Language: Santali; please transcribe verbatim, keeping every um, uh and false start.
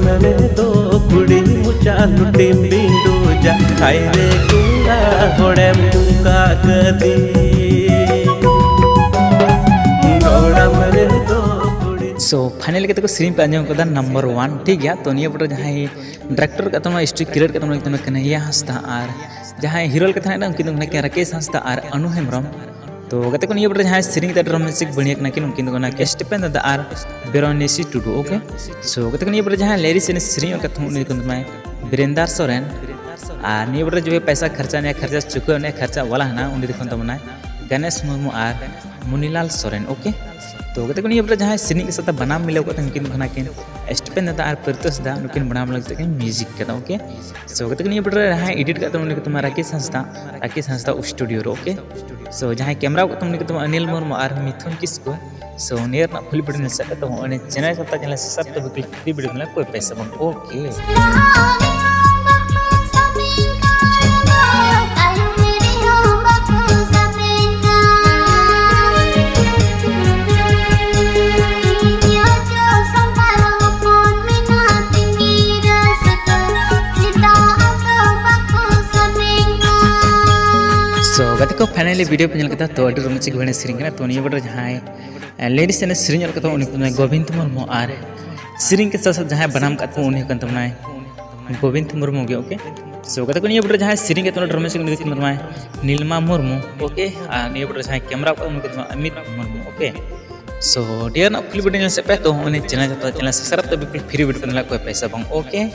ᱱᱟᱱᱮ ᱫᱚ ᱠᱩᱲᱤ ᱢᱚᱪᱟ ᱞᱩᱴᱤᱢ ᱵᱤᱸᱰᱩᱡᱟ, ᱦᱟᱭ ᱨᱮ ᱠᱚᱲᱟ ᱦᱚᱲᱮᱢ ᱫᱩᱠᱟ ᱠᱟᱹᱫᱤ᱾ ᱜᱚᱲᱟᱢ ᱨᱮ ᱫᱚ ᱠᱩᱲᱤ᱾ So finally ᱠᱟᱛᱮ ᱠᱚ ᱥᱮᱨᱮᱧ ᱯᱮ ᱟᱸᱡᱚᱢ ᱠᱟᱫᱟ number one, ᱴᱷᱤᱠ ᱜᱮᱭᱟ᱾ ᱛᱚ ᱱᱤᱭᱟᱹ ᱯᱚᱨᱮ ᱡᱟᱦᱟᱸᱭ director ᱠᱟᱜ ᱛᱟᱵᱚᱱᱟ, story create ᱠᱟᱜ ᱛᱟᱵᱚᱱᱟ, ᱩᱱᱤ ᱫᱚ ᱠᱟᱱᱟ ᱠᱟᱱᱦᱮᱭᱟ ᱦᱟᱸᱥᱫᱟ, ᱟᱨ ᱡᱟᱦᱟᱸᱭ hero ᱠᱟᱛᱷᱟ ᱦᱮᱱᱟᱜ ᱩᱱᱠᱤᱱ ᱫᱚ ᱠᱟᱱᱟ ᱠᱤᱱ ᱨᱟᱠᱮᱥ ᱦᱟᱸᱥᱫᱟ ᱟᱨ ᱟᱱᱩ ᱦᱮᱢᱵᱨᱚᱢ᱾ ᱛᱚ ᱜᱟᱛᱮ ᱠᱚ, ᱱᱤᱭᱟᱹ ᱯᱚᱨᱮ ᱡᱟᱦᱟᱸᱭ ᱥᱮᱨᱮᱧ ᱠᱟᱛᱮ romantic ᱵᱟᱹᱲᱤᱭᱟᱹ ᱠᱟᱱᱟ ᱠᱤᱱ, ᱩᱱᱠᱤᱱ ᱫᱚ ᱠᱟᱱᱟ ᱠᱤᱱ ᱥᱴᱤᱯᱮᱱ ᱫᱟᱫᱟ ᱟᱨ ᱵᱮᱨᱚᱱᱤᱥᱤ ᱴᱩᱰᱩ, okay? So ᱜᱟᱛᱮ ᱠᱚ, ᱱᱤᱭᱟᱹ ᱯᱚᱨᱮ ᱡᱟᱦᱟᱸᱭ lyrics ᱮ ᱥᱮᱨᱮᱧ ᱟᱠᱟᱫ ᱛᱟᱦᱮᱸ, ᱩᱱᱤ ᱫᱚ ᱠᱟᱱ ᱛᱟᱵᱚᱱᱟᱭ ᱵᱤᱨᱮᱱᱫᱟᱨ ᱥᱚᱨᱮᱱ᱾ ᱟᱨ ᱱᱤᱭᱟᱹ ᱯᱚᱨᱮ ᱡᱮ ᱯᱚᱭᱥᱟ ᱠᱷᱚᱨᱪᱟ ᱱᱤᱭᱟ ᱠᱷᱚᱨᱪᱟ ᱪᱩᱠᱟᱹᱣ ᱱᱤᱭᱟ ᱠᱷᱚᱨᱪᱟ ᱣᱟᱞᱟ ᱦᱮᱱᱟᱜ, ᱩᱱᱤ ᱫᱚ ᱠᱟᱱ ᱛᱟᱵᱚᱱᱟᱭ ᱜᱚᱱᱮᱥ ᱢᱩᱨᱢᱩ ᱟᱨ ᱢᱩᱱᱤᱞᱟᱞ ᱥᱚᱨᱮᱱ, okay? ᱛᱚ ᱜᱟᱛᱮ ᱠᱚ, ᱱᱤᱭᱟᱹ ᱯᱚᱨᱮ ᱡᱟᱦᱟᱸᱭ ᱥᱮᱨᱮᱧ ᱥᱟᱶᱛᱮ ᱵᱟᱱᱟᱢ ᱢᱤᱞᱟᱹᱣ ᱠᱟᱛᱮ ᱩᱱᱠᱤᱱ ᱫᱚ ᱠᱟᱱᱟ ᱠᱤᱱ ᱥᱴᱤᱯᱮᱱ ᱫᱟᱫᱟ ᱟᱨ ᱯᱨᱤᱛᱳᱥ ᱫᱟ, ᱱᱩᱠᱤᱱ ᱵᱟᱱᱟᱢ ᱞᱟᱹᱜᱤᱫ ᱛᱮᱠᱤᱱ music ᱠᱟᱫᱟ, okay? So ᱜᱟᱛᱮ ᱠᱚ, ᱱᱤᱭᱟᱹ ᱯᱚᱨᱮ ᱡᱟᱦᱟᱸᱭ edit ᱠᱟᱜ ᱛᱟᱵᱚᱱᱟ ᱩᱱᱤ ᱠᱚ ᱛᱟᱵᱚᱱᱟ ᱨᱟᱠᱮᱥ ᱦᱟᱸᱥᱫᱟ, ᱨᱟᱠᱮᱥ ᱦᱟᱸᱥᱫᱟ studio ᱨᱮ, okay? So ᱡᱟᱦᱟᱸᱭ camera ᱠᱟᱜ ᱛᱟᱵᱚᱱᱟ ᱩᱱᱤ ᱠᱚ ᱛᱟᱵᱚᱱᱟ ᱚᱱᱤᱞ ᱢᱩᱨᱢᱩ ᱟᱨ ᱢᱤᱛᱷᱩᱱ ᱠᱤᱥᱠᱩ᱾ So ᱱᱤᱭᱟᱹ ᱨᱮᱱᱟᱜ full video ᱧᱮᱞ ᱥᱮᱫ ᱛᱮ ᱦᱚᱸ ᱚᱱᱮ channel ᱥᱟᱶᱛᱮ channel subscribe ᱛᱟᱵᱚ ᱠᱤ free video ᱧᱮᱞᱟ ᱠᱚᱭ ᱯᱚᱭᱥᱟ ᱵᱟᱝ, okay? So ᱜᱟᱛᱮ ᱠᱚ, finally video ᱯᱮ ᱧᱮᱞ ᱠᱮᱫᱟ, ᱛᱚ ᱟᱹᱰᱤ romantic ᱵᱷᱟᱵᱮ ᱥᱮᱨᱮᱧ ᱠᱟᱱᱟ᱾ ᱛᱚ ᱱᱤᱭᱟᱹ video ᱨᱮ ᱡᱟᱦᱟᱸᱭ lyrics ᱮ ᱥᱮᱨᱮᱧ ᱚᱞ ᱠᱟᱫᱟ ᱩᱱᱤ ᱠᱚ ᱢᱮᱛᱟᱭ ᱜᱳᱵᱤᱱᱫ ᱢᱩᱨᱢᱩ, ᱟᱨ ᱥᱮᱨᱮᱧ ᱠᱮᱫ ᱥᱟᱶ ᱥᱟᱶ ᱡᱟᱦᱟᱸᱭ ᱵᱟᱱᱟᱢ ᱠᱟᱜ ᱛᱟᱵᱚᱱᱟ ᱩᱱᱤ ᱦᱩᱭᱩᱜ ᱠᱟᱱ ᱛᱟᱵᱚᱱᱟᱭ ᱜᱳᱵᱤᱱᱫ ᱢᱩᱨᱢᱩ ᱜᱮ, okay? So ᱜᱟᱛᱮ ᱠᱚ, ᱱᱤᱭᱟᱹ video ᱨᱮ ᱡᱟᱦᱟᱸᱭ ᱥᱮᱨᱮᱧ ᱠᱟᱜ ᱛᱟᱵᱚᱱᱟ romantic ᱩᱱᱤ ᱫᱚ ᱠᱟᱱ ᱛᱟᱵᱚᱱᱟᱭ ᱱᱤᱞᱢᱟ ᱢᱩᱨᱢᱩ, okay? ᱟᱨ ᱱᱤᱭᱟᱹ video ᱨᱮ ᱡᱟᱦᱟᱸᱭ camera ᱠᱟᱜ ᱩᱱᱤ ᱠᱟᱱ ᱛᱟᱵᱚᱱᱟ ᱚᱢᱤᱛ ᱢᱩᱨᱢᱩ, okay? So ᱱᱤᱭᱟᱹ ᱨᱮᱱᱟᱜ full video ᱧᱮᱞ ᱥᱮᱫ ᱯᱮ, ᱛᱚ ᱩᱱᱤ channel ᱡᱚᱛᱚ channel subscribe ᱛᱟᱵᱚ ᱯᱮ, free video ᱠᱚ ᱧᱮᱞᱟ ᱠᱚᱭ ᱯᱚᱭᱥᱟ ᱵᱟᱝ, okay?